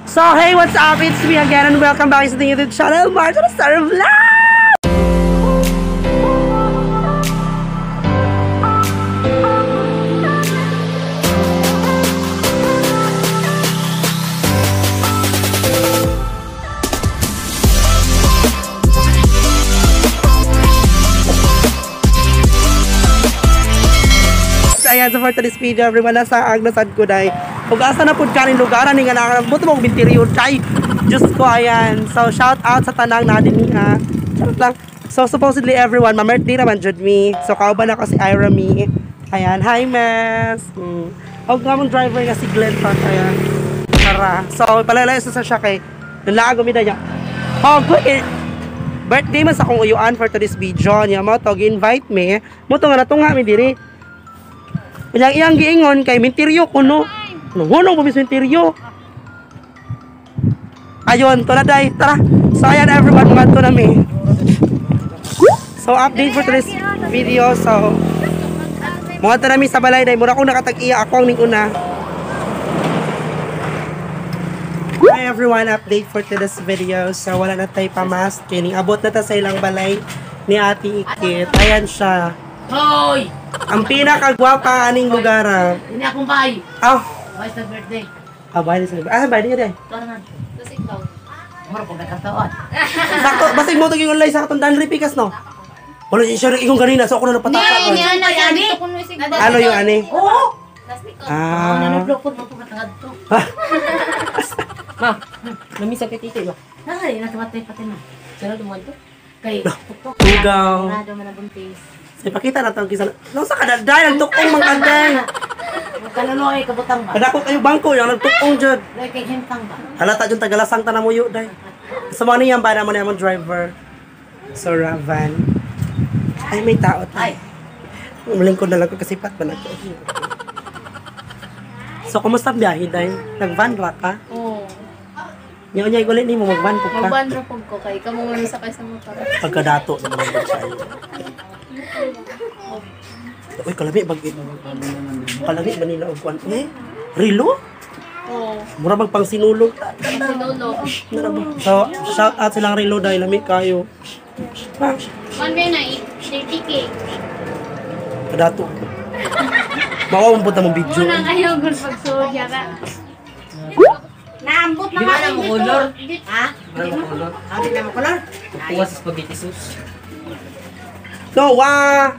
So hey, what's up? It's me again and welcome back to the YouTube channel, Marta Star Vlog! Ayan, so for today's video, everyone, nasa Aglasad ko dahil. Kung asa na po kanin lugaran, nga nakabuto mo binteriyo, chay! Diyos ko, ayan. So, shout out sa tanang na din niya. Charot lang. So, supposedly everyone, ma-birthday naman jud me. So, kauban ako si Ira me. Ayan, hi, mess! Og nga mong driver nga si Glenn Tot, ayan. Tara. So, palalayo sa siya kay nalaag umida niya. Oh, good! Birthday man sa akong uyuan for today's video. Niya mo to, invite me. Mo to nga natunga mi diri. Kanyang iyang giingon kay minteryo kuno. Ano pa minteryo? Ayun, to na day. Tara. So ayan everyone, mga to na mi. So update for today's video. So mga to na mi sa balay day. Mura ko nakatag-iya ako ang ning una. Hi everyone, update for today's video. So wala na tayo pamask. Kining abot na ta sa ilang balay ni Ate Ikit. Ayan siya. Hoy! Ang pinakagwapa aning lugar. Hindi akong bahay. Ah. Bahay sa birthday. Ah, bahay sa birthday. Ah, bahay niya day. Ito naman. Tapos ikaw. Mura pag nagkataon. Sakto, basig mo itong online sa katong Danry Pikas, no? Wala siya rin ikong ganina, so ako na napataka. Hindi, ani. Ano yung ani? Oo! Ah. Nanulok ko, matangad to. Ma, namisa kay titi ba? Nakari, nakamatay pati ma. Sino duman to? Kay, tuktok. Tugaw. Sarado man ang buntis. So, ipakita na ito ang kisa. Nung sa kadaday, nagtukong mga kaday. Kaluloy, kabutang ba? Kadako kayo bangko, yung nagtukong dyan. Loy, kay hintang ba? Halata dyan, tagalasang tanamuyo, day. So, mga niyang ba naman yung driver? So, Ravan. Ay, may tao tayo. Ay! Umalingkod na lang ko kasi pat ba na ko. So, kumusta ang biyahe, day? Nag-van ra ka? Oo. Nya-nya, ulit ni mo, mag-van po ka. Mag-van ra po ko kay kamo man sakay sa motor. Pagkadato naman ang siya. Uy, kalami, bagit. Kalami ba nila og kuan? Eh, rilo? Oo. Mura mag pang sinulog. Sinulog. So, shout out silang rilo dahil lami kayo. Ha? One way na, 30K. Kadato. Baka ang punta mong video. Unang ayaw gud pagsuod ya ka. Naambot Di ba na mo color? Ha? Di ba mo color? Di na mo color? Kuha sa spaghetti sauce. So, wah!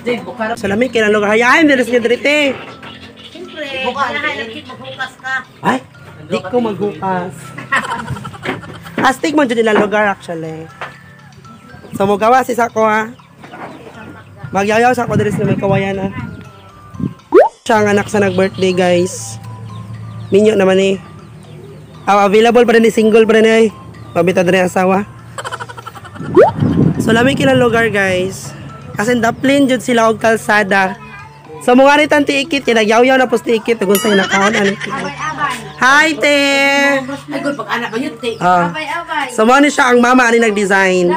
Di, bukara. Sa lamig, kinang lugar. Hayaan, dilis niya dirite. Siyempre, kailangan maghukas ka. Ay, di ko maghukas. Astig mo dyan nilang lugar actually. So, mugawa si Sako ha. Magyayaw sa ako dilis na may kawayan ha. Siya ang anak sa nag-birthday guys. Minyo naman eh. Ah, available pa rin eh, single pa rin eh. Pabita na rin asawa. So, lamig kilang lugar guys. Kasi daplin jud sila og kalsada. So mga rin tanti ikit, kinagyaw-yaw na po si ikit. Kung sa'yo nakaon, ano Hi, te! Ay, good, pag-anak ba yun, te? Ah. So mo ni siya ang mama ani nag-design.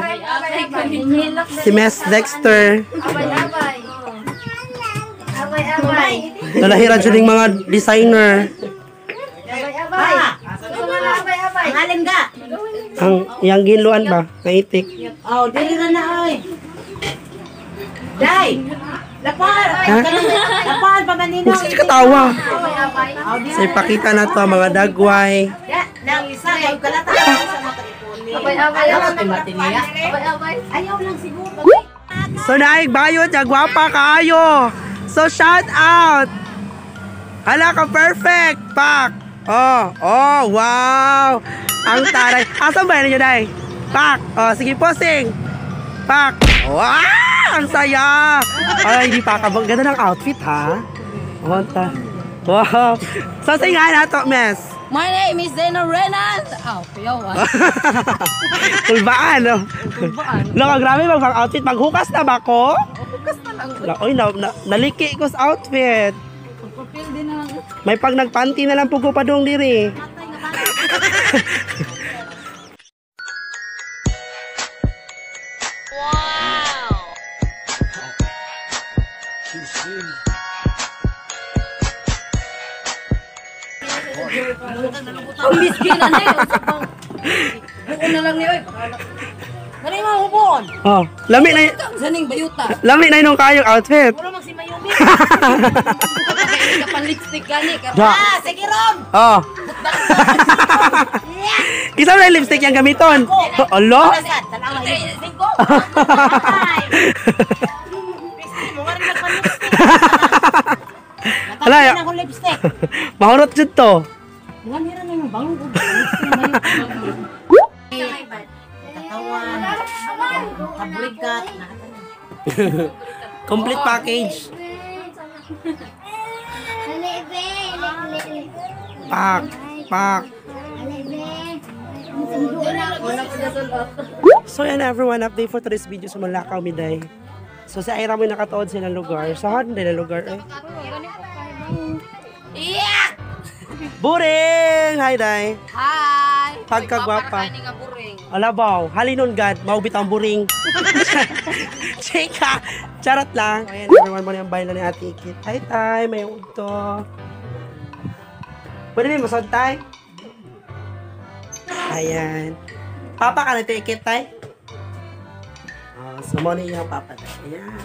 Si Miss Dexter. Abay, abay. Abay, abay. Nalahira jud ning mga designer. Abay, abay. Abay, abay. Ang alin ka? Ang iyang ginluan ba? Naitik. Oh, dili ra na, oy. Day! Lapan! Ha? Lapan pa man nino. Huwag siya katawa. Abay, abay. So ipakita na to ang mga dagway. Nang isa kay kalata sa mga ipon. Abay, abay. Matiniya. Abay, abay. Ayaw lang siguro. So naig bayot, gwapa kaayo. So shout out. Hala ka perfect. Pak. Oh, oh, wow. Ang taray. Asan ba ninyo day? Pak. Oh, sige posing. Pak. Wow, ang saya. Ay, hindi pa ka. Ganda ng outfit ha. Wanta. Wow. So say nga na to, miss. My name is Zena Renan. Oh, kuyaw ah. Kulbaan, no? Kulbaan. Loko, grabe mag outfit. Maghukas na ba ko? Hukas na lang. Oy, naliki ko sa outfit. Pagpapil din na lang. May pag nagpanty na lang po ko padung diri. Wow! Ang miskin na niya. Buo na lang niya. Gani mga hubon. Oh, lami na Ang saning bayuta. lami na inong kayong outfit. Puro magsimayumi. Ka pan lipstick gani. Da. Ah, sige ron. Oh. Isa na yung lipstick yung gamiton. Oh, ala. Saan? Tanawa yung lipstick ko. Ay. Lipstick mo nga rin nagpa-lipstick. Ala, Natapin akong lipstick. Mahurot jud to. Mga nira na yung bango ko. Lipstick na yun. Katawan. Kabulikat. Complete package. Pak, pak. So yan everyone, update for today's video sa Malakaw Miday. So si Ira mo nakatuod silang lugar. Sa hard nila lugar eh. Iyak! Buring! Hi Day! Hi! Pagkagwapa. Para nga buring. Alabaw, halinon God, maubit ang buring. Chika! Charot lang. Ayan, everyone mo na yung baila ni Ate Ikit. Hi, Tay! May udto. Pwede may masod, Tay? Ayan. Papa ka na, Ate Ikit, Tay? Oh, so, mo na yung papa, Tay. Ayan.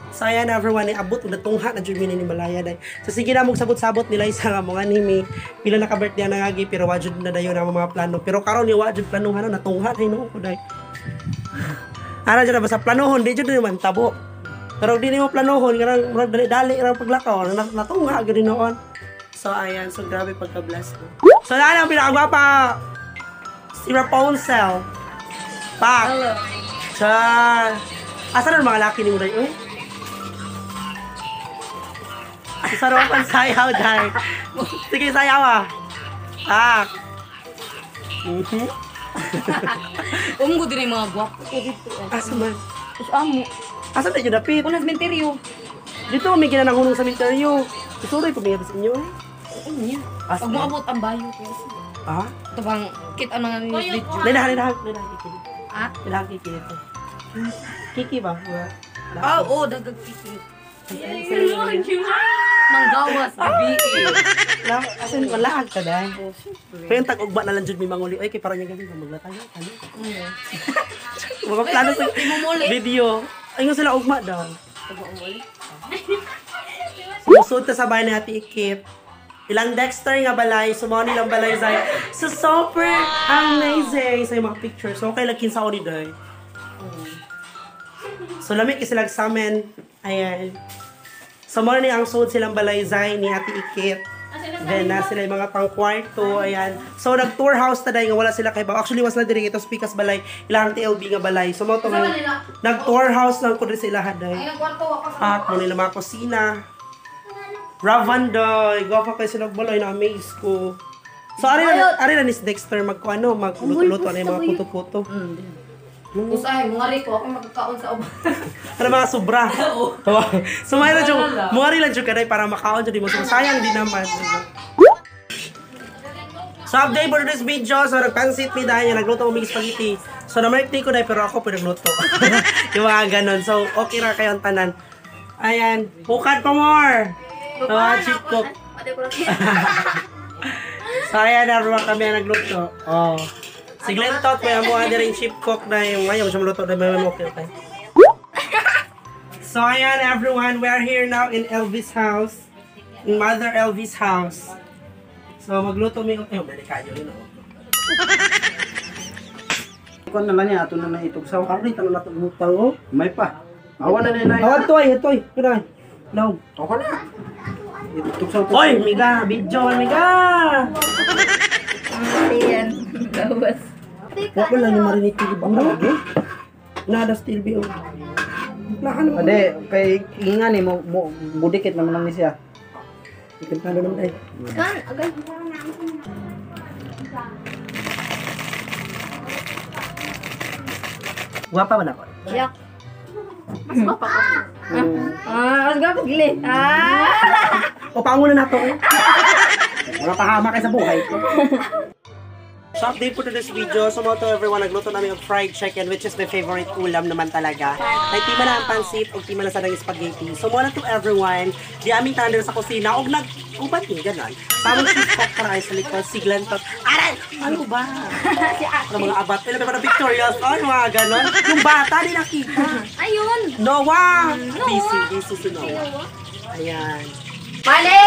So, ayan, everyone, abot, natungha na dyan ni Malaya, day. So, sige na, magsabot-sabot nila isa nga mga nimi. Pila na ka-birthday na ngagi, pero wajud na dayon ang mga plano. Pero karon ni wajud planuhan na, natungha na hinuon ko, day. Ara dyan na, basta planuhon, di dyan naman tabo. Pero di nimo planuhon, karang murag dali-dali ra paglakaw, natungha gud noon. So, ayan, so grabe pagka-bless. No? So, na ang pinakagwapa, si Rapunzel. Pak! Hello. Char! Asa na ang mga laki ni mo, day? Uy? Sa ang sayaw, day. Sige, sayaw ah. Pak! Mhm. Umgo din yung mga gwapo ko dito. Asa man? Us amo. Asa na yun dapit? Kunas menteryo. Dito, may ginananghunong sa minteryo. Isuroy, pumingin sa inyo eh. Oo niya. Asa? Pag maabot ang bayo ko. Ah? Ito bang kit ang mga video. Dinahan, dinahan, dinahan, kiki. Ah? Dinahan, kiki dito. Kiki ba? Ah, oo, dagag kiki. Manggawas, gabi eh. As in, wala ka na. Pero yung tag-ugba na lang dyan may manguli. Oy, kay parang yung gabi, maglatag. Ano? Mga plano sa video. Ay, nga sila ugma daw. Sumusod ta sa bahay ni Ate Ikit. Ilang Dexter nga balay, sumuha nilang balay sa. So, super amazing sa mga pictures. So, okay lang kinsa ni day. So, lamig sila sa amin. Ayan. So, mo ni ang suod silang balay zay ni Ate Ikit. Then, na sila yung mga pang-kwarto, ayan. So, nag-tour house ta dahil nga wala sila kay baw. Actually, was na diri ito speakas balay, ilang TLB nga balay. So, mo to nag-tour house lang ko diri sa ilahan day. Ay, ang kwarto ako sa At mo nila mga kusina. Ravandoy, gwapo kayo sila balay na amaze ko. So, ari na ni Dexter magkuano, magluto-luto na yung mga puto-puto. Usahay, mga riko, ako magkakaon sa uban. Para mga sobra. Oo. So, may lang yung, mga rin lang yung kanay para makaon dyan mo. So, sayang din naman. Diba? So, update for this video. So, nagpansit mi dahil nagluto ko mig spaghetti. So, na-birthday ko dahil pero ako pinagluto. Yung mga ganun. So, okay ra kayong tanan. Ayan. Hukad pa more! So, chip cook. So, ayan, naruwa kami ang nagluto. Oh. Si Glenn Tot, may amuha din rin chip cook na yung ngayon siya maluto na may okay, okay. So, ayan everyone, we are here now in Elvis house. In Mother Elvis house. So, magluto mi. Ay, balik kayo yun. Oh. Kuan na lang niya, ato na na itugsaw. Karon tanong na itong utang, oh. May pa. Awa na nila. Awad to ay, ito ay. Pinay. No. Ako na. Itugsaw to. Oy, miga, video, miga. Ayan, gawas. Wa man lang ni marinig TV ba lagi? Nada still be oh. Wala ka naman. Ade, kay ingan ni mo budikit naman lang ni siya. Ikantalo naman ay. Kan, agad. Guwapa man ako. Yak. Mas mapa ko. Ah, mas gwapo gili. Ah! O pangulo na to eh. Mga pahama kay sa buhay ko. So update po to this video. So mo to everyone, nagluto namin og fried chicken, which is my favorite ulam naman talaga. May tima na ang pansit ug tima na sa ng spaghetti. So mo na to everyone, di aming tanan sa kusina og nag uban ni ganon. Sa among chief cook para sa likod si Glenn Tot. Aray! Ano ba? Ano mga abat? Pila ba na victorious? Ay, mga ganon. Yung bata di nakita. Ayun. Noah! Busy, busy si Noah. Ayan. Mali!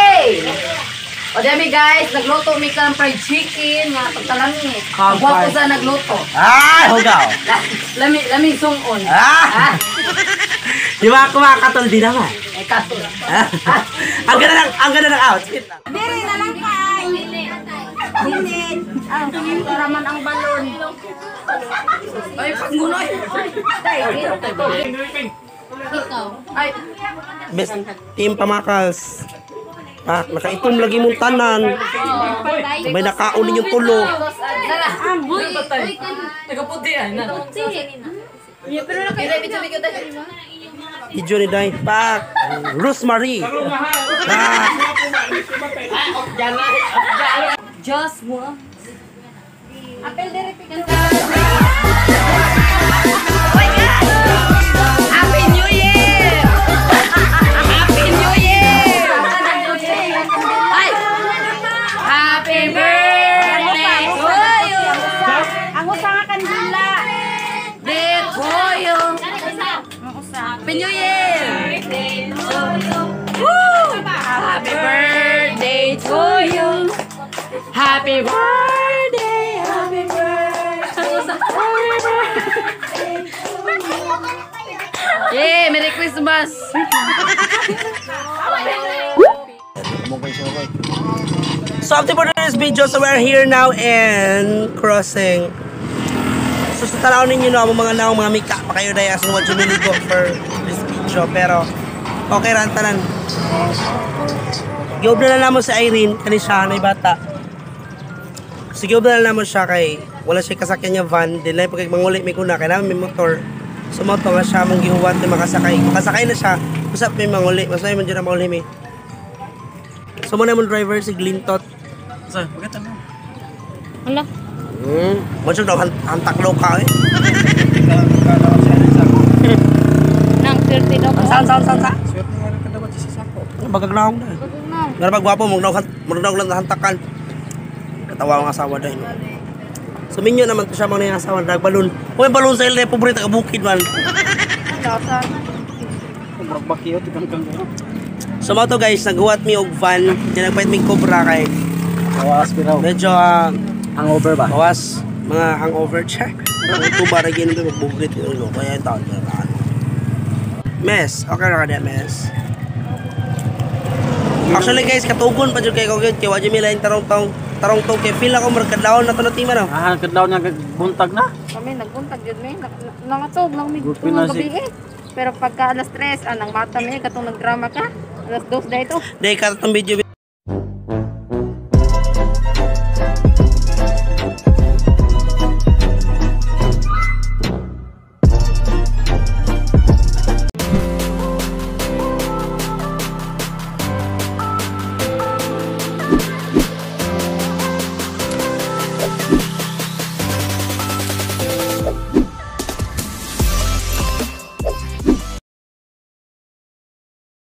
O dami guys, nagluto mi ka ng fried chicken nga pagkalami. Kampai. Gwapo sa nagluto. Ah! Hugaw! Lami lami sungon. Ah! Di ba kumakatol din naman? Eh kaso. Ang ganda ng outfit. Diri na lang kay. Dili. Ah, raman ang balon. Ay pagmunoy. Ikaw. Ay, Best team pamakals. Pak, nakaitom lagi mong tanan. May nakaon ninyong tulo. nara. Uy, uy, Nagaputi ay na. Pero na Dili medyo medyo tayo. Video ni Day. Pak, Rosemary. Pak. Just one. Apel diri picture. Happy New Year! Happy New Year! Ay! Happy birthday to you! Ang usa nga kandila. Birthday to you! Happy New Year! Woo! Happy birthday to you! Happy birthday! Happy birthday! Yay! Merry Christmas! So after for this video, so we're here now in crossing. So sa tanaw ninyo no, ang mga naong mga mika pa kayo dahil as what you go for this video. Pero okay ra ang tanan. Giub na lang namo si Irene, kani siya, na bata. So giub na lang namo siya kay wala siya kasakyan niya van, di lang pag manguli may kuna kay namin may motor. So mo to nga siya mong gihuwat ni makasakay. Makasakay na siya, usap may manguli, mas may man dyan na manguli mi. So mo na mong driver si Glintot. Sa, bakit ano? Wala. Mo siya daw hantaklo ka eh. Nang 30 daw ko. Saan saan saan sa? Swerte nga rin ka dapat sa sako. Bagag naong na. Nga ba gwapo mo daw daw lang hantakan. Katawa ang asawa dahil. So minyo naman to siya mga niyang asawa drag balon. Uy balon sa ile pobre taga bukid man. Murag bakiyo tigang kang. So mo to guys, naghuwat mi og van, di nagpait mi cobra kay Bawas piraw. medyo Hangover ba? bawas mga hangover check. Ang tuba ra gin magbugrit ko kaya yung taon na. Mes, okay ra ka na mes. Actually guys, katugon pa jud kay ko gyud kay wa jud mi lain tarong tong tarong tong kay feel ako murag kadlawon na to na tima no. Ah, kadlaw niya buntag na. Kami nagbuntag jud mi. Nangatog lang mi Good tungang pinasi. gabi eh. Pero pagka alas 3, anang mata mi katong nagdrama ka. Alas 2 dahito. Dahil katong video